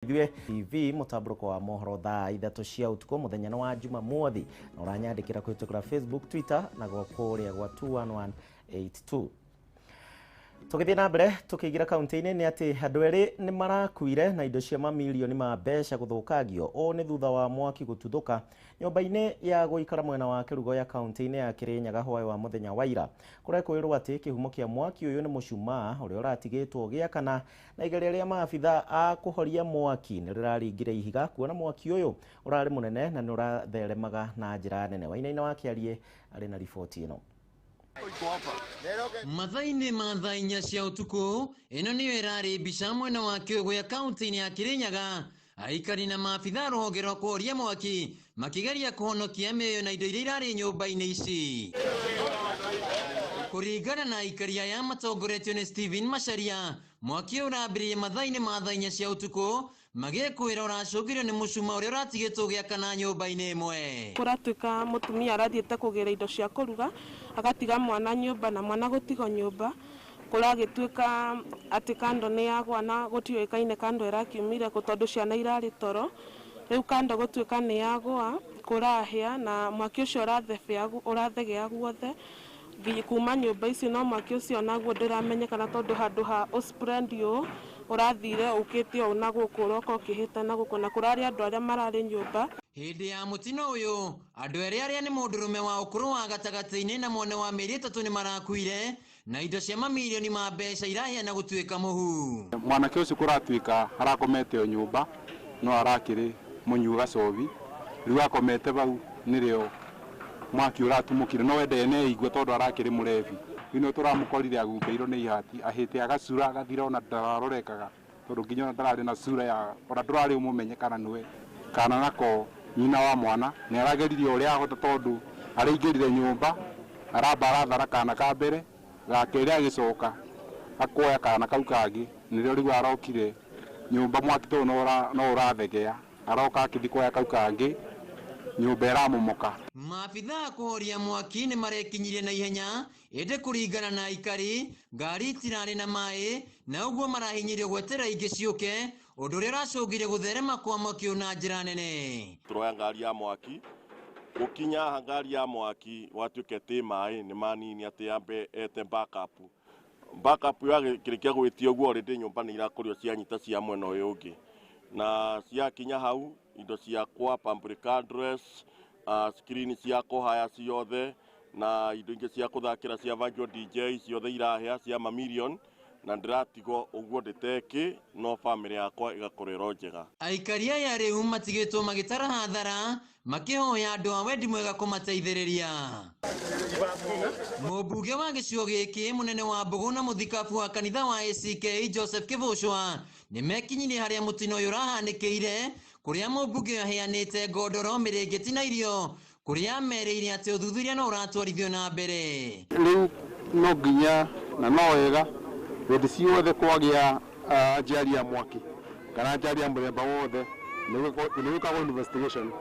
Ithuĩ TV mũtambũrũko wa mohoro thaa 3 cia ũtukũ mũthenya wa Jumamothi, na ũranyandĩkĩra kũhĩtũkĩra Facebook, Twitter na gwa kũrĩa gwa 21182. Tũgĩthiĩ na mbere tũkĩingĩra kaunti-inĩ nĩ atĩ andũ erĩ nĩ marakuire na indo cia mamirioni ma mbeca gũthũkangio. Ũũ nĩ thutha wa mwaki gũtuthũka nyũmba-inĩ ya gũikara mwena wa Kerugoya kaunti-inĩ ya Kirinyaga hwaĩ wa mũthenya wa ira. Kũrekwĩrwo atĩ kĩhumo kĩa mwaki ũyũ nĩ mũcumaa ũrĩa ũratigĩtwo gĩakana, na igeria rĩa maabitha a kũhoria mwaki nĩ rĩraringire ihiga kuona mwaki ũyũ ũrarĩ mũnene na nĩ ũratheremaga na njĩra nene. Wainaina wa Kĩariĩ arĩ na riboti ĩno. Mathaa-inĩ ma thaa 4 cia ũtukũ, ĩno nĩyo ĩrarĩ mbica mwena wa Kĩũgũya kaunti-inĩ ya Kirinyaga. Aikari na maabitha rũhonge rwa kũhoria mwaki makĩgeria kũhonokia mĩoyo na indo iria irarĩ nyũmba-inĩ ici. Kũringana na aikari aya matongoretio nĩ Steven Macharia, mwaki ũyũ ũrambĩrĩirie mathaa-inĩ ma thaa 4 cia ũtukũ, magĩkwĩra ũracũngĩrĩrio nĩ mũcuma ũrĩa ũratigĩtwo gĩakana nyũmba-inĩ ĩmwe. Kũratuĩka mũtumia arathiĩte kũgĩra indo cia kũruga, agatiga mwana nyũmba na mwana gũtigwo nyũmba. Kũragĩtuĩka atĩ kando nĩ yagwa na gũtiũĩkaine kando ĩrakiumire kũ tondũ ciana irarĩ toro. Rĩu kando gũtuĩka nĩ yagwa, kũrahĩa na mwaki ũcio ũrathegea guothe kuma nyũmba ici, no mwaki ũcio naguo ndũramenyekana tondũ handũ ha ũspread ũũ ũrathire ũkĩte ũũ na gũkũ ũroka ũkĩhĩta na gũkũ, na kũrarĩ andũ arĩa mararĩ nyũmba. Hĩndĩ ya mũtino ũyũ, andũ erĩ arĩa nĩ mũndũrũme wa ũkũrũ wa gatagatĩ-inĩ na mwana wa mĩeri 3 nĩ marakuire, na indo cia mamirioni ma mbeca irahĩa na gũtuĩka mũhu. Mwanake ũcio kũratuĩka arakomete o nyũmba, no arakĩrĩ mũnyua gacobi, rĩu akomete bau nĩrĩo mwaki ũratumũkire, no we ndeneigua tondũ arakĩrĩ mũrebi. Rĩu nĩ tũramũkorire agumbĩirwo nĩ ihati, ahĩte agacura agathira ona ndararorekaga, tondũ nginya ona ndararĩ na cura ya ona ndũrarĩ ũmũmenye kana nĩwe kana nako nyina wa mwana. Nĩ arageririe ũrĩa ahota tondũ araingĩrire nyũmba, aramba arathara kana ka mbere, ga kerĩ agĩcoka akoya kana kau kangĩ, nĩrĩo rĩu arokire nyũmba mwaki tondũ no ũrathegea, aroka akĩthiĩ kuoya kau kangĩ, nyũmba ĩramomoka. Maabitha a kũhoria mwaki nĩ marekinyirie na ihenya, ĩndĩ kũringana na aikari, ngari itirarĩ na maĩ, na ũguo marahinyĩrĩrio gweterera ingĩ ciũke, ũndũ ũrĩa ũracũngĩrĩria gũtherema kwa mwaki ũyũ na njĩra nene. Tũroya ngari ya mwaki, gũkinya haha ngari ya mwaki gwatuĩka ĩtĩ maĩ nĩ manini atĩ yambe ete backup. Backup yakĩrĩkia gwĩtio ũguo already nyũmba nĩ irakorirwo cianyita cia mwena ũyũ ũngĩ, na ciakinya hau indo ciakwa public address, screen cia kũhaya ciothe na indo ingĩ cia kũthakĩra cia virtual DJ ciothe irahĩa cia mamirion, na ndĩratigwo ũguo ndĩteki, no family yakwa ĩgakorwo ĩro njega. Aikari aya rĩu matigĩtwo magĩtara hathara, makĩhoya andũ a wendi mwega kũmateithĩrĩria. Mũmbunge wa gĩcigo gĩkĩ mũnene wa Mbũgũ na mũthikabu wa kanitha wa ACK Joseph Kĩbũcwa nĩ mekinyirie harĩa mũtino ũyũ ũrahanĩkĩire, kũrĩa mũmbunge ũyũ aheanĩte ngondoro, mĩrĩngĩti na irio, kũrĩa merĩire atĩ ũthuthuria no ũratwarithio na mbere. Rĩu no nginya na no wega hĩndĩ ciothe kwagĩa ajali ya mwaki kana ajali ya mũthemba wothe nĩ gwĩkagwo investigation,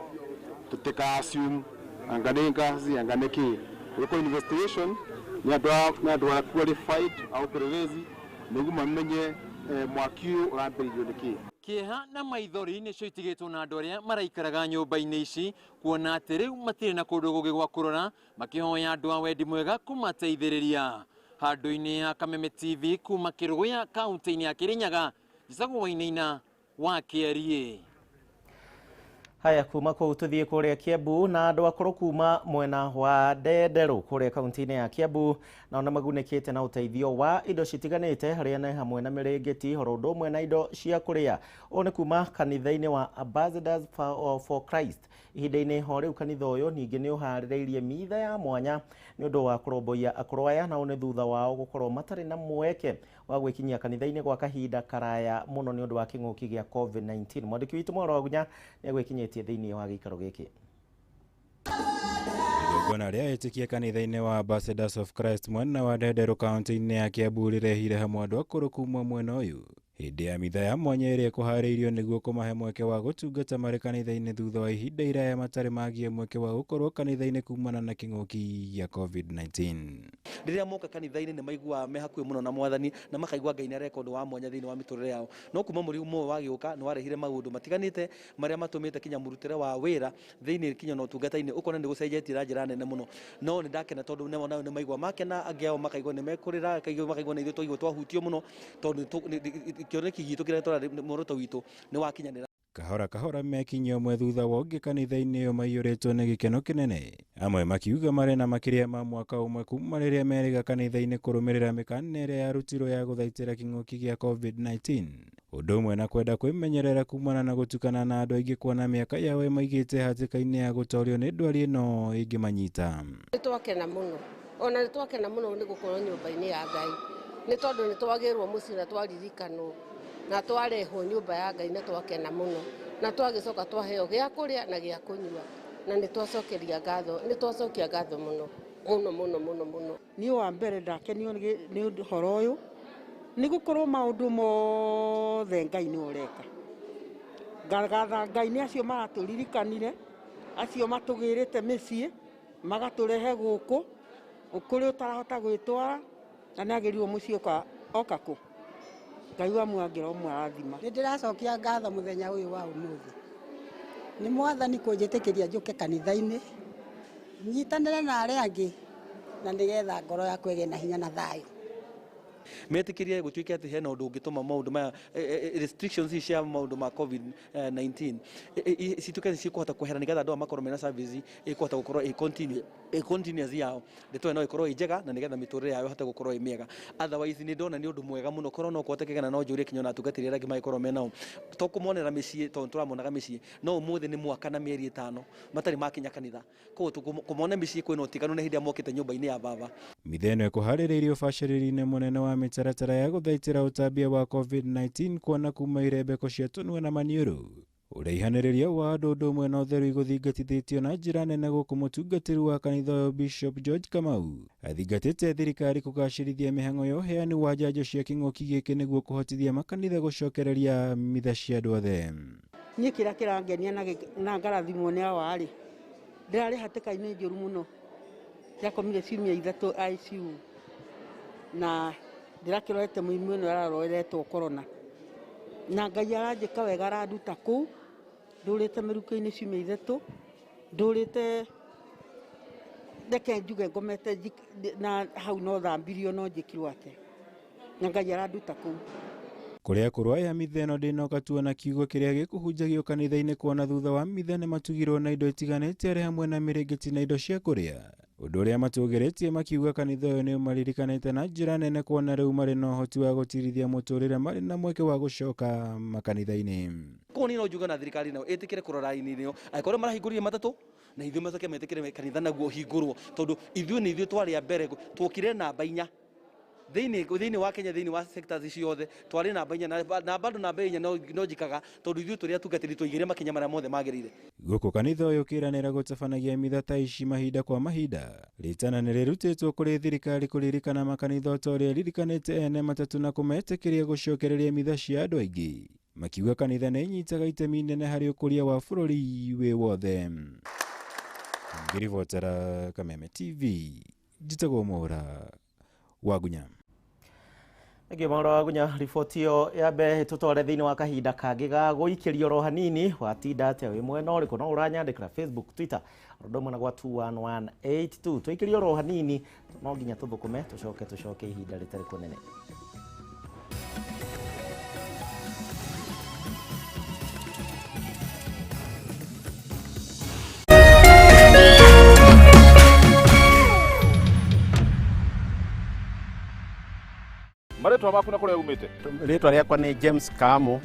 tũtika assume anga nĩ ngaci anga nĩ kĩ. Gwĩkwo investigation nĩ andũ a qualified a upelelezi nĩguo mamenye mwaki ũyũ ũrambĩrĩirio nĩ kĩ. Kĩeha na maithori nĩcio itigĩtwo na andũ arĩa maraikaraga nyũmba-inĩ ici, kuona atĩ rĩu matirĩ na kũndũ kũngĩ gwa kũrora, makĩhoya andũ a wendi mwega kũmateithĩrĩria. Handũ-inĩ ha Kameme TV kuma Kĩrũgũya kaunti-inĩ ya Kirinyaga, njĩtagwo Wainaina wa Kĩariĩ. Haya, kuma kũu tũthiĩ kũrĩa Kiambu, na andũ akũrũ kuma mwena wa Ndenderũ kũrĩa kaunti-inĩ ya Kiambu nao nĩ magunĩkĩte na ũteithio wa indo citiganĩte, harĩa nĩ hamwe na mĩrĩngĩti oro ũndũ ũmwe na indo cia kũrĩa. Ũũ nĩ kuma kanitha-inĩ wa Ambassadors for Christ. Ihinda-inĩ o rĩu kanitha ũyũ ningĩ nĩ ũharĩrĩirie mitha ya mwanya nĩ ũndũ wa kũrũmbũiya akũrũ aya, na ũũ nĩ thutha wao gũkorwo matarĩ na mweke wa gwĩkinyia kanitha-inĩ gwa kahinda karaya mũno nĩ ũndũ wa kĩng'ũki gĩa COVID-19. Mwandĩki witũ Mworo wa Gunya nĩ agwĩkinyĩtie thĩinĩ wa gĩikaro gĩkĩ. Igongona rĩa etĩkia kanitha-inĩ wa Ambassadors of Christ mwena wa Ndenderũ kaunti-inĩ ya Kiambu rĩrehire hamwe andũ akũrũ kuma mwena ũyũ. Hĩndĩ ya mitha ya mwanya ĩrĩa ĩkũharĩirio nĩguo kũmahe mweke wa gũtungata marĩ kanitha-inĩ thutha wa ihinda iraya matarĩ magĩa mweke wa gũkorwo kanitha-inĩ kumana na kĩng'ũki gĩa COVID-19. Rĩrĩa moka kanitha-inĩ nĩ maiguaga me hakuhĩ mũno na mwathani na makaigua Ngai nĩ areka ũndũ wa mwanya thĩinĩ wa mĩtũrĩre yao. No kuma mũrimũ ũyũ wagĩũka nĩ warehire maũndũ matiganĩte marĩa matũmĩte kinya mũrutĩre wa wĩra thĩinĩ kinya na ũtungata-inĩ ũkona nĩ gũcenjetie na njĩra nene mũno. No nĩ ndakena tondũ nao nĩ maigua makena, angĩ ao makaigua nĩ mekũrĩra, makaigua nĩ ithuĩ twaigua twahutio mũno tondũ kĩoneki gitũ kĩrĩa tũrarĩ muoroto witũ nĩ wakinyanĩra. Kahora kahora mekinyia ũmwe thutha wa ũngĩ kanitha-inĩ ĩyo maiyũrĩtwo nĩ gĩkeno kĩnene, amwe makiuga marĩ na makĩria ma mwaka ũmwe kuma rĩrĩa merĩga kanitha-inĩ kũrũmĩrĩra mĩkana ĩrĩa yarutirwo ya gũthaitĩra kĩng'ũki gĩa COVID-19, ũndũ ũmwe na kwenda kwĩmenyerera kumana na gũtukana na andũ aingĩ kuona mĩaka yao ĩmaigĩte hatĩka-inĩ ya gũtorio nĩ ndwari ĩno ĩngĩmanyita. Nĩ twakena mũno, ona nĩ twakena mũno nĩ gũkorwo nyũmba-inĩ ya Ngai, nĩ tondũ nĩ twagĩrwo mũciĩ na twaririkanwo na twarehwo nyũmba ya Ngai na twakena mũno na twagĩcoka twaheo gĩa kũrĩa na gĩa kũnyua na nĩ twacokeria ngatho, nĩ twacokia ngatho mũno mũno mũno mũno mũno. Niĩ wa mbere ndakenio nĩ ũhoro ũyũ nĩ gũkorwo maũndũ mothe Ngai nĩ ũreka. Ngatha Ngai nĩ acio maratũririkanire, acio matũgĩrĩte mĩciĩ magatũrehe gũkũ kũrĩa ũtarahota gwĩtwara na nĩ agĩrĩirwo mũciĩ oka kũ. Ngai wa muangĩra ũmwe arathima. Nĩ ndĩracokia ngatho mũthenya ũyũ wa ũmũthĩ nĩ mwathani kũnjĩtĩkĩria njũke kanitha-inĩ nyitanĩre na arĩa angĩ na nĩgetha ngoro yakwa ĩgĩe na hinya na thayũ. Metĩkĩrie gũtuĩke atĩ hena ũndũ ũngĩtũma maũndũ maya restrictions ici cia maũndũ ma COVID-19 cituĩke cikũhota kwehera nĩgetha andũ aya makorwo mena service ĩkũhota gũkorwo ĩ continuous yao, ndeto ĩno ĩkorwo ĩ njega na nĩgetha mĩtũrĩre yao ĩhote gũkorwo ĩ mĩega. Otherwise nĩ ndona nĩ ũndũ mwega mũno korwo no kũhoteke kana no njũrie kinya ona atungatĩri arĩa angĩ mangĩkorwo menao to kũmonera mĩciĩ tondũ tũramonaga mĩciĩ no ũmũthĩ nĩ mwaka na mĩeri 5 matarĩ makinya kanitha, koguo kũmona mĩciĩ kwĩna ũtiganu na hĩndĩ ĩrĩa mokĩte nyũmba-inĩ ya baba. Mitha ĩno ĩkũharĩrĩirio ũbacĩrĩri-inĩ mũnene wa mĩtaratara ya gũthaitĩra ũtambia wa COVID-19 kuona kuma irembeko cia tũnua na maniũrũ ũraihanĩrĩria wa andũ ũndũ ũmwe na ũtheru igũthingatithĩtio na njĩra nene gũkũ mũtungatĩri wa kanitha ũyũ Bishop George Kamau athingatĩte thirikari kũgacĩrithia mĩhang'o ya ũheani wa njanjo cia kĩng'ũki gĩkĩ nĩguo kũhotithia makanitha gũcokereria mitha cia andũ othe. Niĩ kĩrĩa kĩrangenia na ngarathimwo nĩ awa rĩ, ndĩrarĩ hatĩka-inĩ njũru mũno, ndĩrakomire ciumia 3 ICU na ndĩrakĩrorete mũrimũ ĩno ĩraroretwo corona, na Ngai aranjĩka wega aranduta kũu, ndũrĩte mĩrukĩ-inĩ ciumia 3, ndũrĩte reke njuge ngomete na hau no thambirio no njĩkirwo atĩa, na Ngai aranduta kũu. Kũrĩa kũrwaya mitha ĩno ndĩnoka tuona kiugo kĩrĩa gĩkũhunjagio kanitha-inĩ kuona thutha wa mitha nĩ matugirwo na indo itiganĩte arĩ hamwe na mĩrĩngĩti na indo cia kũrĩa, ũndũ ũrĩa matũgĩrĩtie makiuga kanitha ũyũ nĩ ũmaririkanĩte na njĩra nene kuona rĩu marĩ na ũhoti wa gũtirithia mũtũrĩre marĩ na mweke wa gũcoka makanitha-inĩ. Koguo niĩ no njuge na thirikari nayo ĩtĩkĩre kũrora raini ĩyo, angĩkorwo marahingũrire matatũ na ithuĩ macoke metĩkĩre kanitha naguo ũhingũrwo, tondũ ithuĩ nĩ ithuĩ twarĩ a mbere, tuokire namba 4 thĩinĩ wa Kenya, thĩinĩ wa sectors ciothe twarĩ namba 4 na bado namba 4 no njikaga tondũ ithuĩ tũrĩ atungatĩri tũigĩre makinya marĩa mothe magĩrĩire. Gũkũ kanitha ũyũ ũkĩranĩra gũtabanagia mitha ta ici mahinda kwa mahinda, rĩtana nĩ rĩrutĩtwo kũrĩ thirikari kũririkana makanitha ta ũrĩa ĩririkanĩte ene matatũ na kũmetĩkĩria gũcokereria mitha cia andũ aingĩ, makiuga kanitha nĩ ĩnyitaga itemi inene harĩ ũkũria wa bũrũri wĩ wothe. Ngĩribotera Kameme TV, njĩtagwo Mwaura Wagunya. Thengiũ Mwaura Wagunya, riboti ĩyo ya mbere tũtware thĩinĩ wa kahinda kangĩ ga gũikĩrio oro hanini. Watinda atĩa wĩ mwena ũrĩkũ? No ũranyandĩkĩra Facebook, Twitter, ũndũ ũmwe na gwa 21182. Tũikĩrio oro hanini, no nginya tũthũkũme tũcoke tũcoke ihinda rĩtarĩ kũnene. Marĩtwa maku na kũrĩa umĩte? Rĩtwa rĩakwa nĩ James Kamu,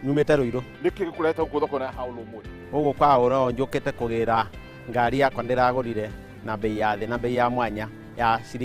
nyumĩte Ruiru. Nĩkĩ gĩkũrehete gũkũ thoko ya Haũlũ ũmũthĩ? Gũkũ kwa Haũlũ njũkĩte kũgĩra ngari yakwa ndĩragũrire na bei ya thĩ na bei ya mwanya ya ciringi